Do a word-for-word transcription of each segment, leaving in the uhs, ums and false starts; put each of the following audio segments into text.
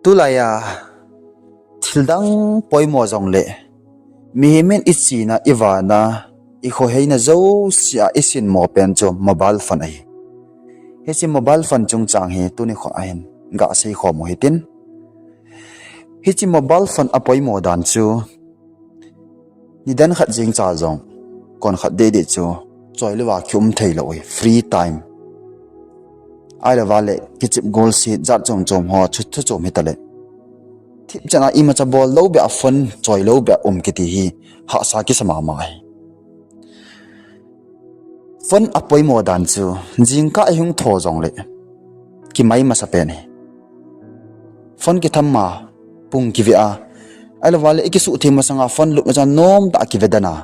Tulai a thildang poimo jongle, mihem in ichena, ivana, ikhoheina jousea isinmo pen chu mobile phone ahi. Hiche mobile phone chungchang hi tuni kho ahin gasei khom u hitin. Hiche mobile phone apoimo dan chu nidan khat jeng cha jong kon khat dehdeh chu choilouva kium theilou hi, free time. Ahilouva le kichep golset jat chom chom ho chu, chu chom hitale, thipchan a imacha bol lou beh a phone choilou beh a um kiti hi hahsa kisa mama hi. Phone apoimo dan chu jingkah ihung tho jongle kimai masapen hi. Phone kitham ma pung kive a, ahilouva le ikisuhtheng masanga phone lut masang nomtah a kive den a,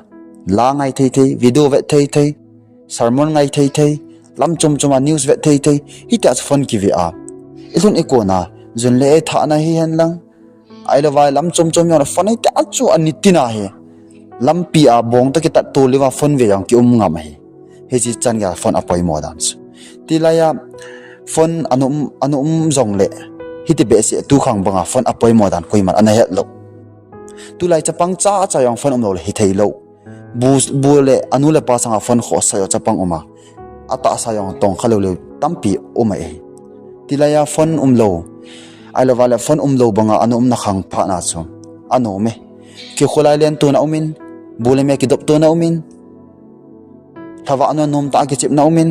la ngai thei thei, video vet thei thei, sermon ngai thei thei, lam chom chom a news vet thei thei, hitia chu phone kive a, ilhun ikon a, jun le ei thahna hihen lang, ahilouva lam chom chom jong le phone hitia chu anitin ahi. Lampi a bong toh kitat tol uva phone ve jong kium ngam ahi. Hiche chan geiya phone apoimo dan chu. Tilai a phone ana um, ana um jongle, hiti behseh tukhang banga phone apoimo dan koiman ana hetlou. Tulai chapang chacha jong phone umlou le hitheilou. Bu, bu le anu le pa sanga phone khohsah jong chapang um a, atahsa jong tongkha lou lou tampi um ahi. Tilai a phone umlou, ahilouva le phone umlou banga ana umna khang phatna chu anom e. Kikholai lentona umin, bu le me kidoptona umin, lhavahna nomtah a kichepna umin,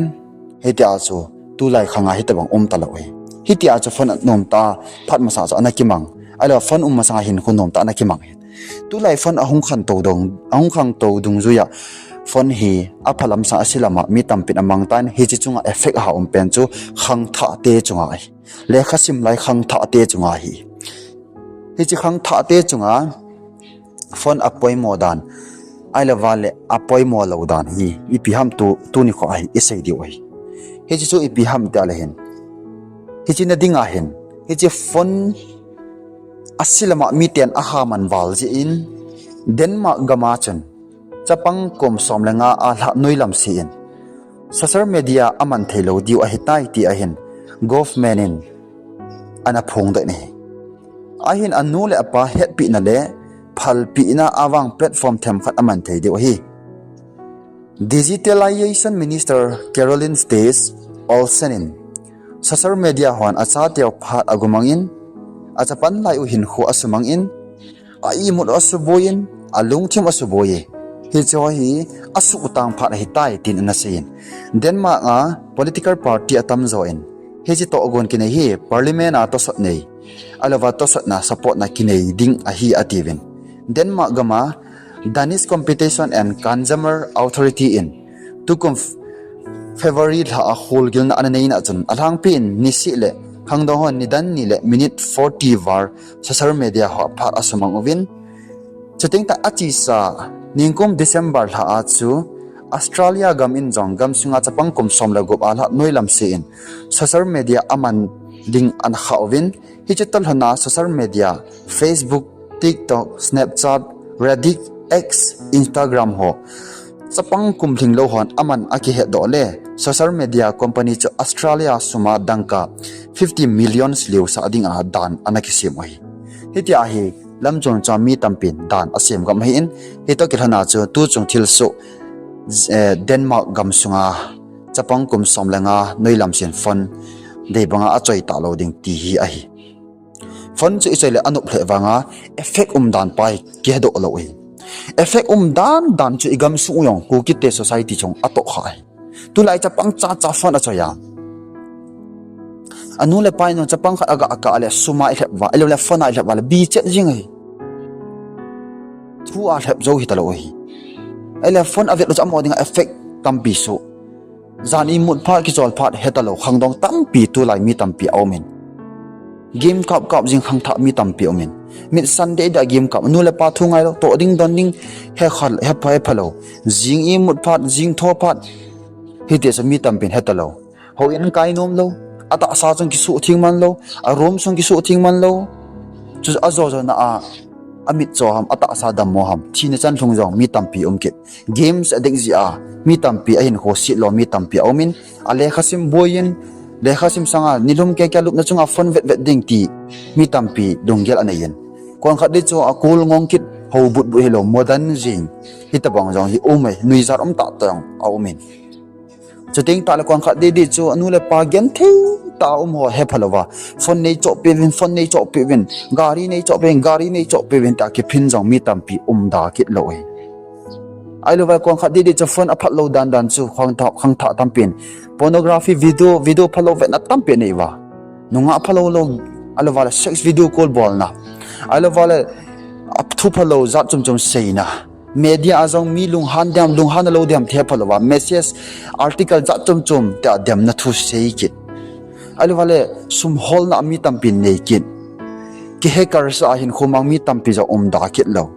hitia chu tulai khanga hitobang um talou hi. Hitia chu phone nomtah a phat masa chu ana kimang, ahilouva phone um masanga hinkho nomtah ana kimang hi. Tulai phone ahung khantou dung, ahung khangtou dungjuiya phone hi aphalam sanga aselam a mi tampin amangtan, hiche chunga effect aha um pen chu khangthahte chunga ahi. Lekha sim lai khangthahte chunga ahi. Hiche khangthahte chunga phone apoimo dan, ahilouva le apoimo lou dan hi ipi ham tu, tuni kho ahi isei diu ahi. Hiche chu ipi ham tile hin, hiche na dinga hin, hiche phone aselam a miten ahaman val jeh in, Denmark gam a chun chapang kum som le nga a lhah noilam se in social media aman theilou diu ahitai ti ahin government in ana phongdoh in ahi. Ahin anu le apa hetpehna le phalpehna avang platform themkhat aman thei diu ahi. Digitalization Minister Caroline Stace Olsen in social media hon achateu phat agumang in, achapan lai u hinkho asumang in, a-imut u asuboi in, alungthim u asuboi e. Hiche hi asuhtang phat ahitai tin ana sei in, Denmark a political party atamjo in hiche tohgon kinei hi parliament a tosot nei, ahilouva tosotna supportna kinei ding ahi atiuvin. Denmark gam a Danish Competition and Consumer Authority in tukum February lha a kholgilna ana neina chun alhangpi in niseh le khangdong hon nidan ni le minute forty val social media hoa phat asumang uvin, chuteng tah achesa ningkum December lha a chu Australia gam in jong gamsunga chapang kum som le gup a lhah noilam se in social media aman ding ana khah uvin, hiche toh lhona social media, Facebook, TikTok, Snapchat, Reddit, X, Instagram ho chapang kum lhinglou hon aman akihetdoh le social media company chu Australia suma dangka fifty millions leusah dinga dan ana kisem u ahi. Hitia hi lam chom chom a mi tampin dan asem gam ahin, hitoh kilhona chu tuchung thilsoh, eh, Denmark gamsunga chapang kum som le nga noilam sen phone dei banga achoi talou ding ti hi ahi. Phone chu ichoi le anop lheh vanga effect umdan pa hi kihedoh lou ahi. Effect umdan dan chu igamsung u jong Kukite society chung atohkha ahi. Tulai chapang chacha phone achoi a, anu le pa in jong chapang khat aga kah le sum a ilhep uva, ahilou le phone a ilhep uva le bichet jing ahi. Thu a lhep jou hitalou ahi. Ahile phone avet lou chu amaho dinga effect tampi soh. Jan imut phat, kichol phat hetalou khangdong tampi tulai mi tampi aumin, game kap kap jing khangthah mi tampi aumin, mitsan deh deh a game kap, nu le pa thu ngailou, toh ding don ding hepha, hepha lou, jing imut phat, jing tho phat, hiti chu mi tampin hetalou. Houin kai nomlou, atahsa chung kisuhtheng manlou, a room sung kisuhtheng manlou, chu ajo jona a, amitcho ham, atahsa dammo ham, thina chan lhung jong mi tampi um kit. Games addict jeh a mi tampi ahinkho setlo mi tampi aumin, alekhasim boiyin, Lekha sim sanga, nilhum kei kei lupna chunga phone vet vet ding ti mi tampi lunggel anei in. Kon khat di chu a cool ngong kit, ho but but hilou, modern jing. Hitabang jong hi um e, nuijat um tah tah jong a um in. Chuteng tah le kon khat di di chu anu le pa genthei tah a um ho hepha louva, phone nei choh peh uvin, phone nei choh peh uvin, gari nei choh peh uvin, gari nei choh peh uvin tia kiphin jong mi tampi um da kit lou e. Ahilouva kon khat di di chu phone aphat lou dan dan chu khangthah, khangthah tampin pornography video, video phalou vetna tampi anei uva. Nungah phalou lou, ahilouva le sex video call bolna, ahilouva le a thu phalou jat chom chom seina. Media a jong mi lunghan dem, lunghan lou dem thei phalou va, message, article jat chom chom tia demna thu sei kit. Ahilouva le sum holna mi tampin nei kit. Ki hacker sa a hinkho mang mi tampi jong um da kit lou.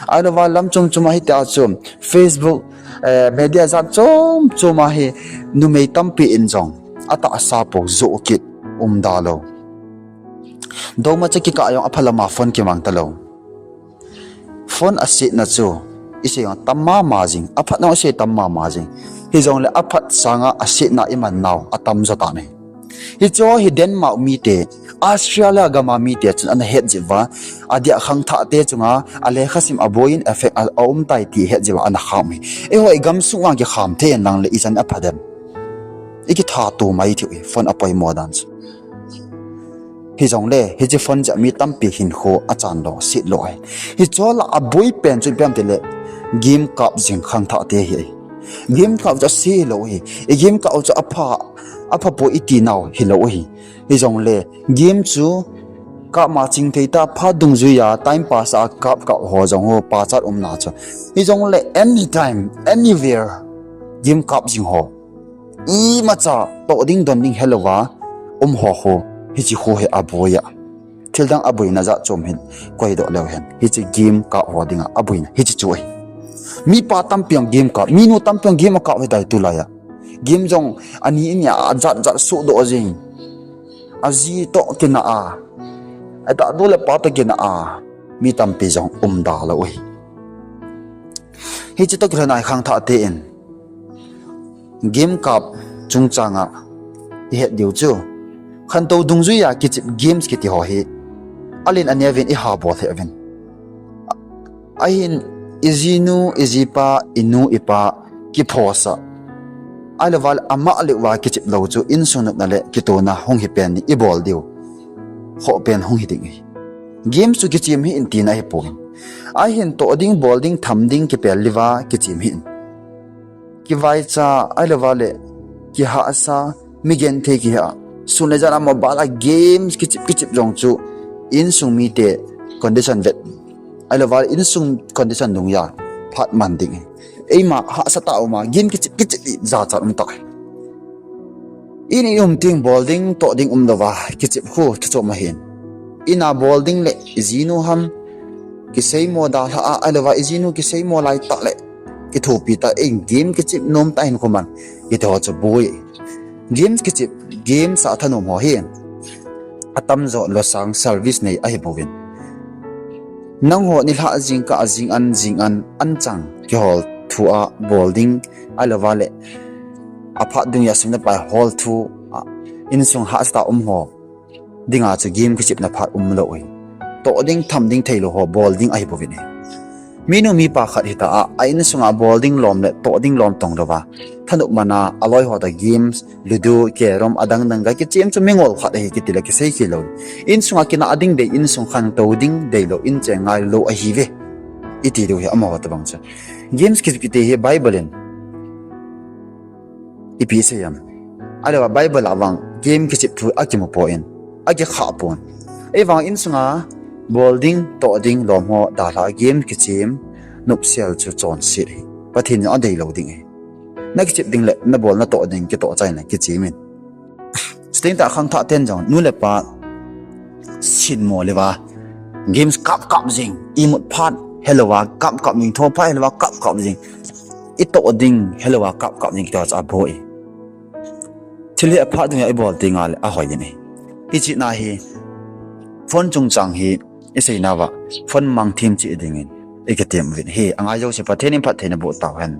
Ahilouva lam chom chom a hitia chu Facebook, eh, media jat chom chom a hi numei tampi in jong atahsa pou joh kit um da lou. Domacha kikah jong apha lama phone kimang talou. Phone asetna chu isei jong tam mama jing, aphatna jong isei tam mama jing. Hijongle aphat sanga asetna iman nau atam jo tan ahi. Hiche hi Denmark mite, Australia gama mite chun ana het jeh uva, adia khangthah te chunga alekha sim aboiyin effect a, aum tai ti het jeh uva ana kham hi. Eiho igamsung vang kikham thei in lang le ichan apha dem. Ikithato mai thei u hi phone apoimo dan chu. Hijongle hiche phone jeh a mi tampi hinkho achan lou, aset lou ahi. Hiche lah a aboi pen chu ipi ham itile game kap jing khangthah te hi ahi. Game kap chu ase hilou ahi. I game kap u chu apha, apha poi iti nau hilou ahi. Hijongle game chu kap ma ching thei ta, phat dungjuiya time pass a kap kap ho jong ho pachat umna chu. Hijongle anytime, anywhere game kap jing ho, imacha toh ding don ding helouva um ho khu, hiche khu hi aboi a. Thildang aboina jat chom hin koidoh leu hen, hiche game kap ho dinga aboina hiche chu ahi. Mipa tampi jong game kap, minu tampi jong game akap ahitai tulai a. Game jong ani nia ajat jat sohdoh jing. Aji toh kinah a, adeh du le pa toh kinah a, mi tampi jong um da lou ahi. Hiche toh kilhona hi khangthah te in game kap chungchanga ihet diu chu, khantou dungjuiya kichep games kiti ho hi alen aneo vin ihabol thei uvin. Ahin ijinu, ijipa, inu, ipa kiphosah, ahilouva le amah le uva kichep lou chu insung nopna le kitona hung hi pen ni ibol diu khoh pen hung hi ding ahi. Games chu kichem hih in tina ahipoi. Ahin toh ding, bol ding, tham ding kipel liva kichem hih in. Kivaicha, ahilouva le kihahsa, mi genthei kihi a, sun le jan a mobile a games kichep kichep jong chu insung mite condition vet, ahilouva le insung condition dungjui a phat man ding ahi. Eima hahsa tah a um a game kichep kichep hi jachat um tah ahi. In i um teng bol ding, toh ding umlouva kichep khu thuchom ahin. Ina bol ding le ijinu ham kiseimo dalha a, ahilouva ijinu kiseimo laitah le kithopi tah in game kichep nom tah hin khu man kiti ho chu boi. Games kichep, games a thanom ho hi atamjo losang service nei ahibouvin. Nangho nilhah jingkah a jing an jing an anchang kihol thu a bol ding, ahilouva le aphat dungjui a sum le pai hol thu a, insung hahsa tah a um ho dinga chu game kichepna phat umlou ahi. Toh ding, tham ding theilou ho bol ding ahibouvin ahi. Minu mipa khat hita a, a insunga bol ding lom le toh ding lom tong louva, thanop mana aloi ho toh games, ludo, carrom adang dang ga kichem chu mingol khat ahi kitile kisei khel lou. Insunga kinah ding dei, insung khantou ding deilou in cheng ngailou ahiuve iti diu hi amaho tobang chu. Games kichep kiti hi Bible in ipi asei em? Ahilouva Bible a vang game kichep thu akimu poi, akikhah poi. Ahivang insunga bol ding, toh ding lom ho dalha a game kichem nopsel chu chonset ahi. Pathen jong adeilou ding ahi. Nakichep ding le nabol natoh ding kitoh chaina kichem in. Chuteng tah khangthah ten jong nu le pa sinmo leuva games kap kap jing, imut phat helouva kap kap jing, tho phat helouva kap kap jing, itoh ding helouva kap kap jing kitoh chu aboi. Thil hi aphat dungjui a ibol tengle ahoi ding ahi. Hiche na hi phone chungchang hi isei nauva phone mangthim cheh dingin ikitem uvin ahi. Angai jouse Pathen in phattheina boh tauhen.